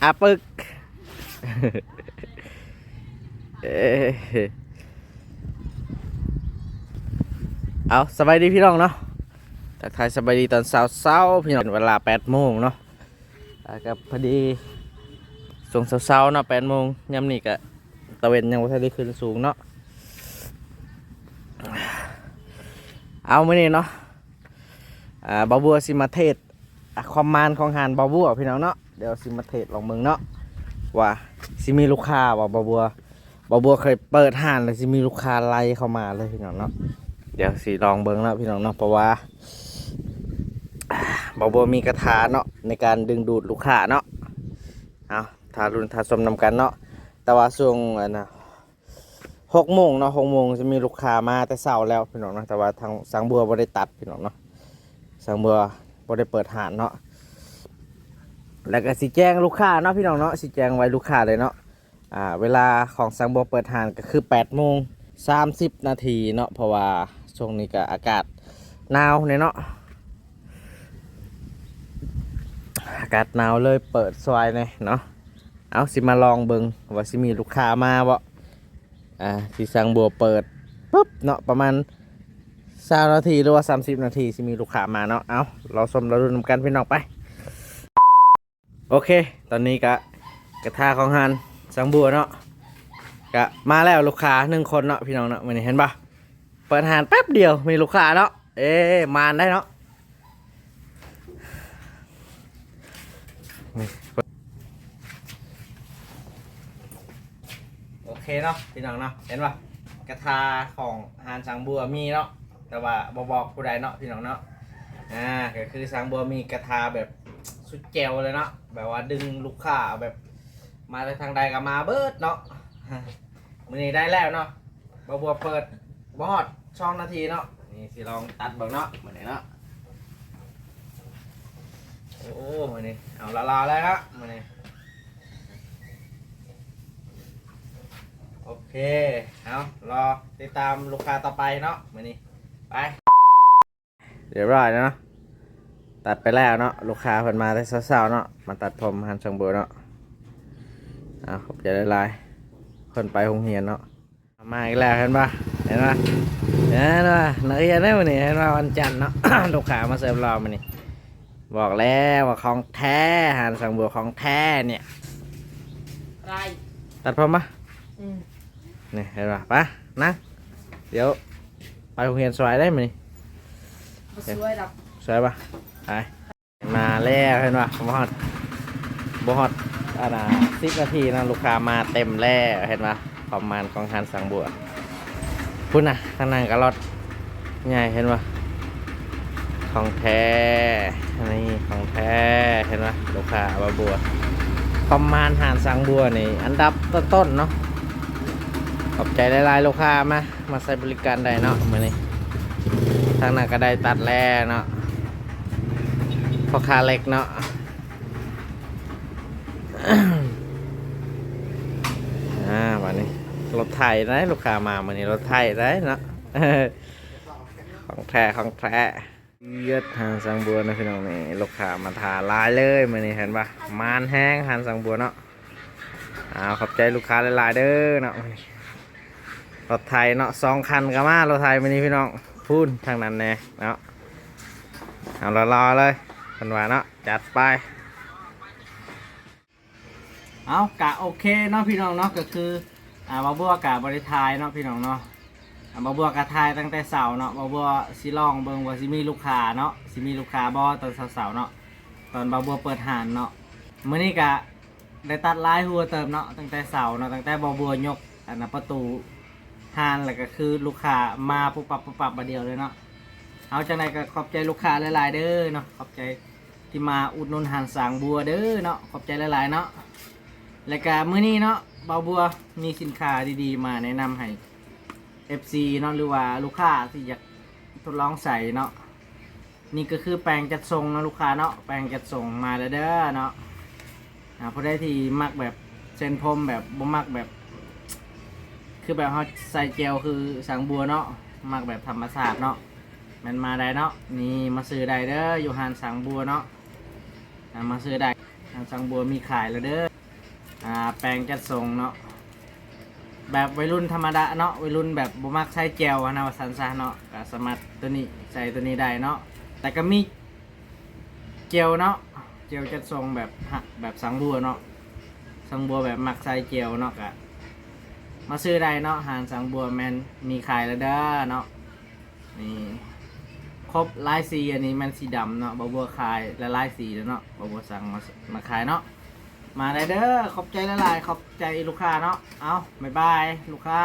ອາປຶກ ເອີ ເອົາ ສະບາຍດີພີ່ນ້ອງເນາະ ທັກທາຍສະບາຍດີຕອນເຊົ້າໆ ພີ່ນ້ອງ ເວລາແປດໂມງເນາະ ອ່າ ກໍພໍດີຊ່ວງເຊົ້າໆເນາະ ແປດໂມງ ຍາມນີ້ກໍຕາເວັນຍັງບໍ່ທັນໄດ້ຂຶ້ນສູງເນາະ ເອົາ ມື້ນີ້ເນາະ ອ່າ ບ່າວບົວຊິມາເທສ ອ່າ ຄວາມມານຂອງຮ້ານບ່າວບົວ ພີ່ນ້ອງເນາະ ດຽວຊິມາເທສລອງເບິ່ງເນາະ ວ່າຊິມີລູກຄ້າບໍ່ ບ່າວບົວ ບ່າວບົວເຄີຍເປີດຮ້ານແລ້ວຊິມີລູກຄ້າໄຫຼເຂົ້າມາເລີຍ ພີ່ນ້ອງເນາະ ດຽວຊິລອງເບິ່ງເນາະ ພີ່ນ້ອງເນາະ ເພາະວ່າ ບ່າວບົວມີຄາຖາເນາະ ໃນການດຶງດູດລູກຄ້າເນາະ ເອົາ ຖ້າລຸ້ນຖ້າຊົມນຳກັນເນາະ ແຕ່ວ່າຊ່ວງ ອັນນະ ຫົກໂມງເນາະ ຫົກໂມງຈະມີລູກຄ້າມາແຕ່ເຊົ້າແລ້ວ ພີ່ນ້ອງເນາະ ແຕ່ວ່າທາງຊ່າງບົວບໍ່ໄດ້ຕັດ ພີ່ນ້ອງເນາະ ຊ່າງບົວບໍ່ໄດ້ເປີດຮ້ານເນາະ ແລ້ວກໍຊິແຈ້ງລູກຄ້າເນາະ ພີ່ນ້ອງເນາະ ຊິແຈ້ງໄວ້ລູກຄ້າເລີຍເນາະ ອ່າ ເວລາຂອງຊ່າງບົວເປີດຮ້ານກໍຄືແປດໂມງສາມສິບນາທີເນາະ ເພາະວ່າຊ່ວງນີ້ກໍອາກາດໜາວແດ່ເນາະ ອາກາດໜາວເລີຍເປີດສວາຍແດ່ເນາະ ເອົາ ຊິມາລອງເບິ່ງວ່າຊິມີລູກຄ້າມາບໍ່ ອ່າ ທີ່ຊ່າງບົວເປີດປຶບເນາະ ປະມານຊາວນາທີ ຫຼືວ່າສາມສິບນາທີ ຊິມີລູກຄ້າມາເນາະ ເອົາ ລໍຊົມລໍລຸ້ນນຳກັນ ພີ່ນ້ອງ ໄປ ໂອເຄ ຕອນນີ້ກະກະທາຂອງຮ້ານຊ່າງບົວເນາະ ກະມາແລ້ວ ລູກຄ້າໜຶ່ງຄົນເນາະ ພີ່ນ້ອງເນາະ ມື້ນີ້ເຫັນບໍ່ ເປີດຮ້ານແປັບດຽວມີລູກຄ້າເນາະ ເອີ ມານໄດ້ເນາະ ນີ້ ໂອເຄເນາະ ພີ່ນ້ອງເນາະ ເຫັນບໍ່ ກະທາຂອງຮ້ານຊ່າງບົວມີເນາະ ແຕ່ວ່າບໍ່ບອກຜູ້ໃດເນາະ ພີ່ນ້ອງເນາະ ອ່າ ກໍຄືຊ່າງບົວມີກະທາແບບສຸດແຈ່ວເລີຍເນາະ ແບບວ່າດຶງລູກຄ້າແບບ ມາແຕ່ທາງໃດກໍມາເບິດເນາະ ມື້ນີ້ໄດ້ແລ້ວເນາະ ບ່າວບົວເປີດບໍ່ຮອດສອງນາທີເນາະ ນີ້ຊິລອງຕັດເບິ່ງເນາະ ມື້ນີ້ເນາະ ໂອ້ ມື້ນີ້ເອົາຫຼໍ່ໆເລີຍເນາະ ມື້ນີ້ ໂອເຄ ເອົາ ລໍຕິດຕາມລູກຄ້າຕໍ່ໄປເນາະ ມື້ນີ້ ໄປ ຮຽບຮ້ອຍແລ້ວເນາະ ຕັດໄປແລ້ວເນາະ ລູກຄ້າເພິ່ນມາແຕ່ເຊົ້າໆເນາະ ມາຕັດຜົມຮ້ານຊ່າງບົວເນາະ ເອົາ ຂອບໃຈຫຼາຍໆ ເພິ່ນໄປໂຮງຮຽນເນາະ ມາອີກແລ້ວ ເຫັນບໍ່ ເຫັນບໍ່ ເຫັນບໍ່ ນັກຮຽນເດ້ມື້ນີ້ ເຫັນບໍ່ ວັນຈັນເນາະ ລູກຄ້າມາເສີບຫຼໍ່ມື້ນີ້ ບອກແລ້ວວ່າຂອງແທ້ ຮ້ານຊ່າງບົວຂອງແທ້ເນຍ ໄດ້ ຕັດຜົມບໍ່ ອືມ ນີ້ ເຫັນບໍ່ ໄປ ນັ່ງ ດຽວໄປໂຮງຮຽນສວາຍໄດ້ມື້ນີ້ ບໍ່ສວາຍດອກ ສວາຍບໍ່ ໄປ ມາແລ້ວ ເຫັນບໍ່ ບໍ່ຮອດ ບໍ່ຮອດ ອັນນ່າ ສິບນາທີເນາະ ລູກຄ້າມາເຕັມແລ້ວ ເຫັນບໍ່ ຄວາມມານຂອງຮ້ານຊ່າງບົວ ພຸ້ນນະ ທາງນັ້ນກໍລົດໃຫຍ່ ເຫັນບໍ່ ຂອງແທ້ ນີ້ຂອງແທ້ ເຫັນບໍ່ ລູກຄ້າບ່າວບົວ ຄວາມມານຮ້ານຊ່າງບົວນີ້ ອັນດັບຕົ້ນໆເນາະ ຂອບໃຈຫຼາຍໆ ລູກຄ້າມາ ມາໃຊ້ບໍລິການໄດ້ເນາະມື້ນີ້ ທາງນັ້ນກໍໄດ້ຕັດແລ້ວເນາະ ພໍ່ຄ້າເລັກເນາະ ອ່າ ບາດນີ້ລົດໄຖໄດ໋ ລູກຄ້າມາມື້ນີ້ລົດໄຖໄດ໋ເນາະ ຂອງແທ້ ຂອງແທ້ ເອີດ ຮ້ານຊ່າງບົວເນາະ ພີ່ນ້ອງ ນີ້ລູກຄ້າມາຖ້າຫຼາຍເລີຍມື້ນີ້ ເຫັນບໍ່ ມານແຮງຮ້ານຊ່າງບົວເນາະ ເອົາ ຂອບໃຈລູກຄ້າຫຼາຍໆເດີເນາະ ລົດໄຖເນາະ ສອງຄັນກໍມາ ລົດໄຖມື້ນີ້ພີ່ນ້ອງ ພຸ້ນທາງນັ້ນແດ່ເນາະ ເອົາຫຼໍ່ໆເລີຍ ເພິ່ນວ່າເນາະ ຈັດໄປ ເອົາ ກະໂອເຄເນາະພີ່ນ້ອງເນາະ ກໍຄື ອ່າ ບ່າວບົວກະບໍ່ໄດ້ຖ່າຍເນາະພີ່ນ້ອງເນາະ ອ່າ ບ່າວບົວກະຖ່າຍຕັ້ງແຕ່ເຊົ້າເນາະ ບ່າວບົວຊິລອງເບິ່ງວ່າຊິມີລູກຄ້າເນາະ ຊິມີລູກຄ້າບໍ່ຕອນເຊົ້າໆເນາະ ຕອນບ່າວບົວເປີດຮ້ານເນາະ ມື້ນີ້ກະ ໄດ້ຕັດຫຼາຍຫົວເຕີບເນາະ ຕັ້ງແຕ່ເຊົ້າເນາະ ຕັ້ງແຕ່ບ່າວບົວຍົກ ອັນນ່າ ປະຕູຮ້ານ ແລ້ວກໍຄືລູກຄ້າມາປຸບປັບ ປຸບປັບບາດດຽວເລີຍເນາະ ເອົາ ຈັ່ງໃດກໍຂອບໃຈລູກຄ້າຫຼາຍໆເດີເນາະ ຂອບໃຈທີ່ມາອຸດໜູນຮ້ານຊ່າງບົວເດີເນາະ ຂອບໃຈຫຼາຍໆເນາະ ແລ້ວກໍມື້ນີ້ເນາະ ບ່າວບົວມີສິນຄ້າດີໆມາແນະນຳໃຫ້ ເອັຟຊີເນາະ ຫຼືວ່າລູກຄ້າທີ່ຢາກທົດລອງໃຊ້ເນາະ ນີ້ກໍຄືແປງຈັດຊົງເນາະລູກຄ້າເນາະ ແປງຈັດຊົງມາແລ້ວເດີເນາະ ອ່າ ຜູ້ໃດທີ່ມັກແບບເສັ້ນຜົມແບບບໍ່ມັກແບບ ຄືແບບເຮົາໃສ່ແຈວຄືຊ່າງບົວເນາະ ມັກແບບທຳມະຊາດເນາະ ແມ່ນມາໄດ້ເນາະ ນີ້ມາຊື້ໄດ້ເດີ ຢູ່ຮ້ານຊ່າງບົວເນາະ ອ່າ ມາຊື້ໄດ້ ຮ້ານສັງບົວມີຂາຍແລ້ວເດີ. ອ່າ ແປງຈັດຊົງເນາະ ແບບໄວລຸ້ນທຳມະດາເນາະ ໄວລຸ້ນແບບບໍ່ມັກໃຊ້ແຈ່ວຫັ້ນນະ ວ່າຊັ້ນຊະເນາະ ກໍສາມາດໂຕນີ້ ໃສ່ໂຕນີ້ໄດ້ເນາະ. ແຕ່ກໍມີແຈ່ວເນາະ ແຈ່ວຈັດຊົງແບບ ແບບສັງບົວເນາະ ສັງບົວແບບມັກໃສ່ແຈ່ວເນາະ ກໍມາຊື້ໄດ້ເນາະ ຮ້ານສັງບົວແມ່ນມີຂາຍແລ້ວເດີເນາະ. ນີ້ຄົບຫຼາຍສີ ອັນນີ້ແມ່ນສີດຳເນາະ ບ່າວບົວຂາຍຫຼາຍໆສີແລ້ວເນາະ ບ່າວບົວສັ່ງມາ ມາຂາຍເນາະ. ມາໄດ້ເດີ ຂອບໃຈຫຼາຍໆ ຂອບໃຈລູກຄ້າເນາະ. ເອົາ ບາຍບາຍລູກຄ້າ.